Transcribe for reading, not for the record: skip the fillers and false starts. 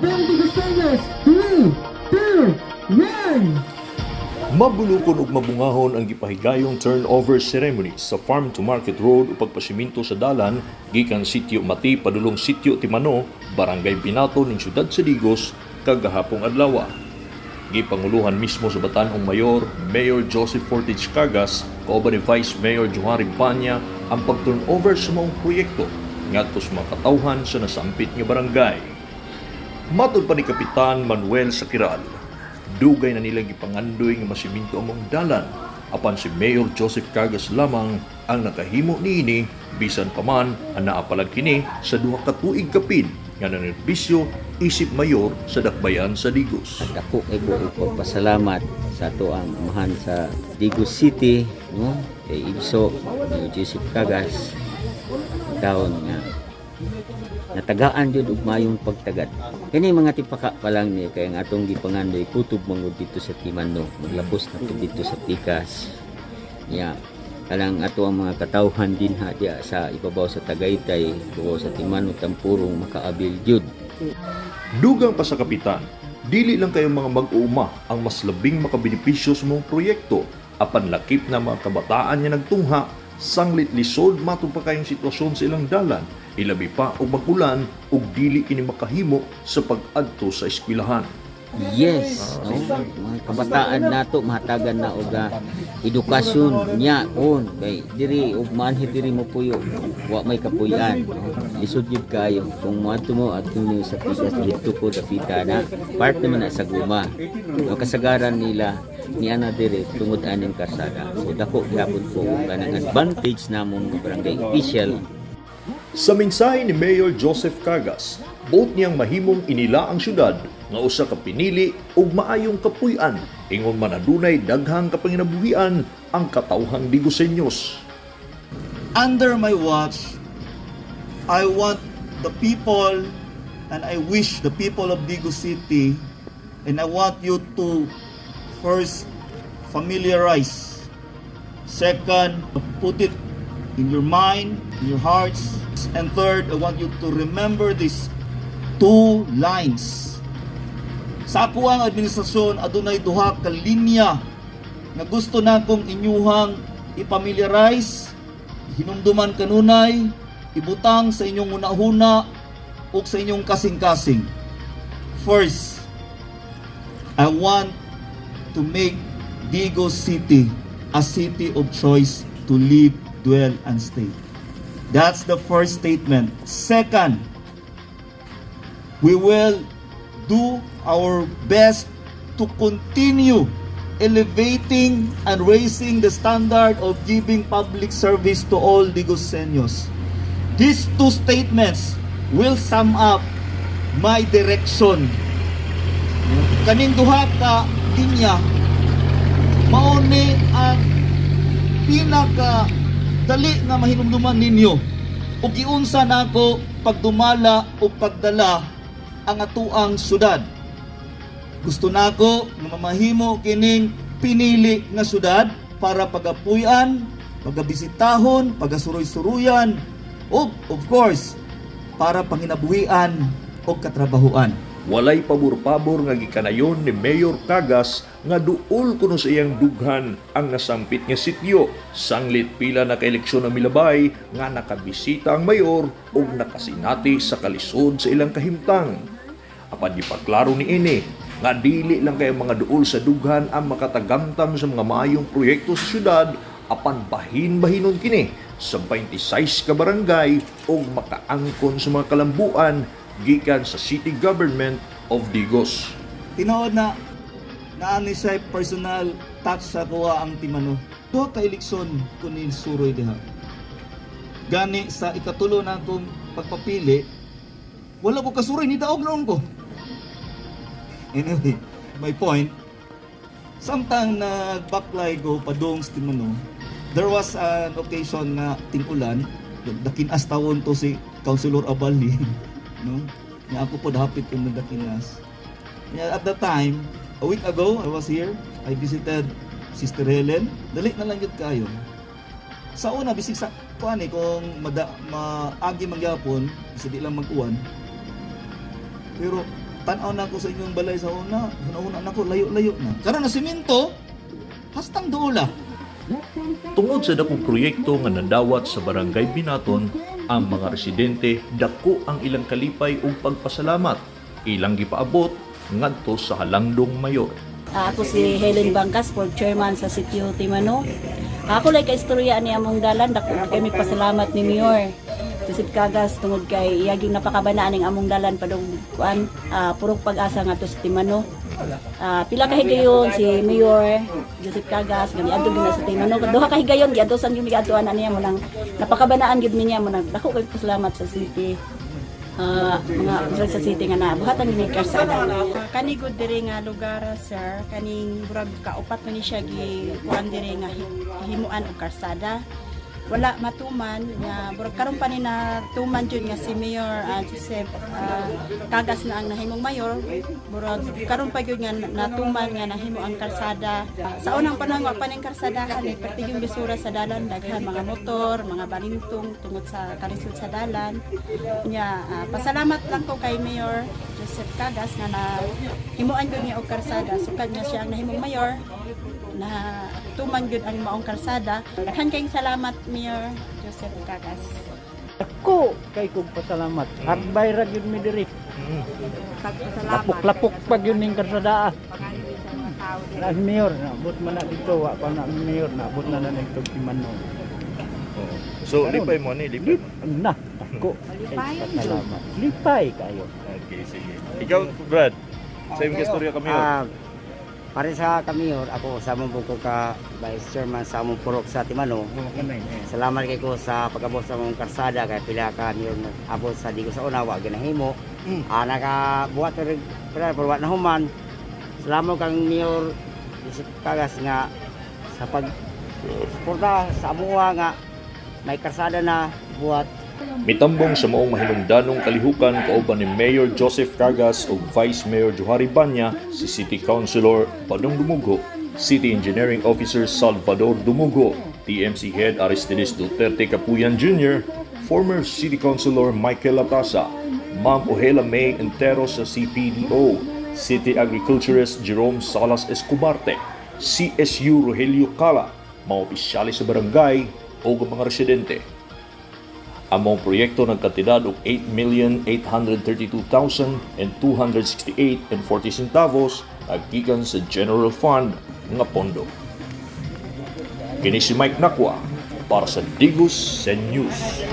Batang Digueseños. 3, 2, 1! Mabulukon ug mabungahon ang gipahigayong turnover ceremony sa Farm to Market Road o pagpasiminto sa dalan gikan Sitio Mati padulong Sitio Timano, Barangay Binato ning siyudad sa Digos kagahapong adlaw. Gipanguluhan mismo sa Batan-ong Mayor, Mayor Joseph Fortich Cagas, kauban ni Vice Mayor Johari Banya ang pag-turnover sa maong proyekto ngadto sa mga katawhan sa nasampit nga barangay. Matod pa ni Kapitan Manuel Sakiral, dugay na nilang gipangandoy nga masiminto ang maong dalan apan si Mayor Joseph Cagas lamang ang nakahimo niini, bisan pa man ang naapalag kini sa 2 ka tuig kapin nga nanerbisyo isip mayor sa dakbayan sa Digos. Dako kay ko og pagpasalamat sa atoang amahan sa Digos City, no, kay Igso ni Joseph Cagas, taon nga natagaan jud og mayong pagtagad kini mga tipaka pa lang ni, kay ang atong gipangandoy kutob mangud dito sa Timano, maglapos na pud dito sa Tikas ya. Kanang ato ang mga katawhan dinha diya sa ibabaw sa Tagaytay, ibabaw sa Timano, Tampurong, makaabil jud. Dugang pa sa kapitan, dili lang kayo mga mag-uuma ang mas labing makabenepisyo sa maong proyekto, apan lakip na mga kabataan nga nagtungha sanglit lisod matod pa kayong sitwasyon sa ilang dalan, ilabi pa og mag-ulan ug dili kini makahimo sa pag-adto sa eskwelahan. Yes, no? Mga kabataan nato mahatagan na og edukasyon niya on kay diri ug manhi diri mo puyo, wa may kapuy-an, no? Lisod gyud kayo kung moadto mo adto ni sa Tigas didto ko dapita na part naman na sa guma, no? Kasagaran nila ni ana diri tungod aning karsada, so dako gyapon ko og kanang advantage namong mga barangay official. Sa mensahe ni Mayor Joseph Cagas, buot niyang mahimong inila ang syudad nga usa ka pinili ug maayong kapuy-an ingon man adunay daghang kapanginabuhian ang katawhang Diguseños. Under my watch, I want the people and I wish the people of Digos City and I want you to first familiarize. Second, put it in your mind, in your hearts. And third, I want you to remember these two lines. Sa akoang administrasyon, adunay duha ka linya nga gusto nakong inyuhang ipamiliarize, hinumduman kanunay, ibutang sa inyong hunahuna ug sa inyong kasing-kasing. First, I want to make Digos City a city of choice to live, dwell, and stay. That's the first statement. Second, we will do our best to continue elevating and raising the standard of giving public service to all Diguseños. These two statements will sum up my direction. Kaning duha ka linya mao ni ang pinaka dali nga mahinumduman ninyo ug giunsa nako pagdumala o pagdala ang atuang syudad. Gusto nako nga mamahimo kining pinili nga syudad para pagapuy-an, pagabisitahon, pagasuroy-suruyan, ug of course para panginabuhian o katrabahuan. Walay pabor-pabor nga gikanayon ni Mayor Cagas nga duol kuno sa iyang dughan ang nasampit nga sityo. Sanglit pila na ka-eleksyon ang milabay nga nakabisita ang mayor ug nakasinati sa kalisod sa ilang kahimtang. Apan gipaklaro ni ini nga dili lang kay mga duol sa dughan ang makatagamtam sa mga maayong proyekto sa syudad, apan bahin-bahinon kini sa 26 ka barangay ug makaangkon sa mga kalambuan gikan sa City Government of Digos. Tinuod na naa ni siya personal touch sa kuha ang Timano. Duha ka eleksyon ko ni suroy diha. Gani sa ikatulo na akong pagpapili, wala ko kasuroy, ni daog noon ko. Anyway, my point, samtang nagbaklay ko padung sa Timano, there was an occasion nga ting-ulan, dakinas tawon to si Councilor Abali, no? Nga ako po dahapit kung nadakinas. Yeah, at that time, a week ago, I was here. I visited Sister Helen. Dali na lang yun kayo. Sa una, bisig sa kuan eh, kung maagi mangyapon, bisig di lang mag-uwan. Pero Nakatanaw na ako sa inyong balay sa una. Una-una nako, layo-layo na. Karon na simento, hastang duula. Tungod sa dakong proyekto nga nadawat sa Barangay Binaton, ang mga residente dako ang ilang kalipay ug pagpasalamat. Ilang gipaabot ngadto sa halangdong mayor. Ako si Helen Bangkas, board chairman sa Sitio Timano. Ako lang kaistorya ni among dalan, dako kami pasalamat ni Mayor Joseph Cagas tungod kay iya gyud napakabanaan ning among dalan padung kuan purok pag-asa ngadto sa Timano. Pila ka higayon si Mayor Joseph Cagas nga miadto gyud na sa Timano. Duha ka higayon giadtosan gyud miadtoan na niya mo nang napakabanaan gyud niya mo nang dako kay pasalamat sa city. Mga official sa city nga nabuhatan gyud ni karsada. Kani gud diri nga lugar, sir, kaning murag kaupat man ni siya gi kuan diri nga himuan og karsada. Wala matuman nga murag karon pa ni natuman jud nga si Mayor Joseph Cagas na ang nahimong mayor. Murag karon pa gyud nga natuman nga nahimo ang karsada. Sa unang panahon wa pa ning karsadahan eh, perti yung bisura sa dalan, daghan mga motor, mga balintong tungod sa kalisod sa dalan. Nya pasalamat lang ko kay Mayor Joseph Cagas nga na himuan gyud niya og karsada. Sukad nga siya ang nahimong mayor na tuman gyud ang maong karsada. Daghan kayong salamat, Mayor Joseph Cagas. Ako kay kong pasalamat. Arbay ra gyud mi diri. Lapok-lapok pa gyud ning karsadaa. Na mayor naabot man na dito, wa pa na mayor naabot na na dito si Manong. So lipay mo ni, lipay mo. Na ako kay pasalamat. Lipay kayo. Okay, sige. Ikaw, Brad, sa imong istorya kami. Para sa kamiyor, ako sa among buko ka Vice Chairman sa among purok sa Timano. Salamat kay ko sa pag-abot sa among karsada kay pila ka mayor abot sa Digos sa una wa ginahimo. Nakabuhat pero pero wa na human. Salamat kang Mayor Joseph Cagas nga sa pag suporta sa amuha nga may karsada na buhat. Mitambong sa maong mahinungdanong kalihukan kauban ni Mayor Joseph Cagas ug Vice Mayor Johari Banya si City Councilor Badong Dumugo, City Engineering Officer Salvador Dumugo, TMC Head Aristides Duterte Capuyan Jr., former City Councilor Michael Latasa, Ma'am Ohela May Entero sa CPDO, City Agriculturist Jerome Salas Escobarte, CSU Rogelio Cala, mga opisyales sa barangay o mga residente. Ang maong proyekto nagkantidad og 8,832,268.40 centavos gikan sa General Fund nga pondo. Kini si Mike Nakwa para sa Digos News.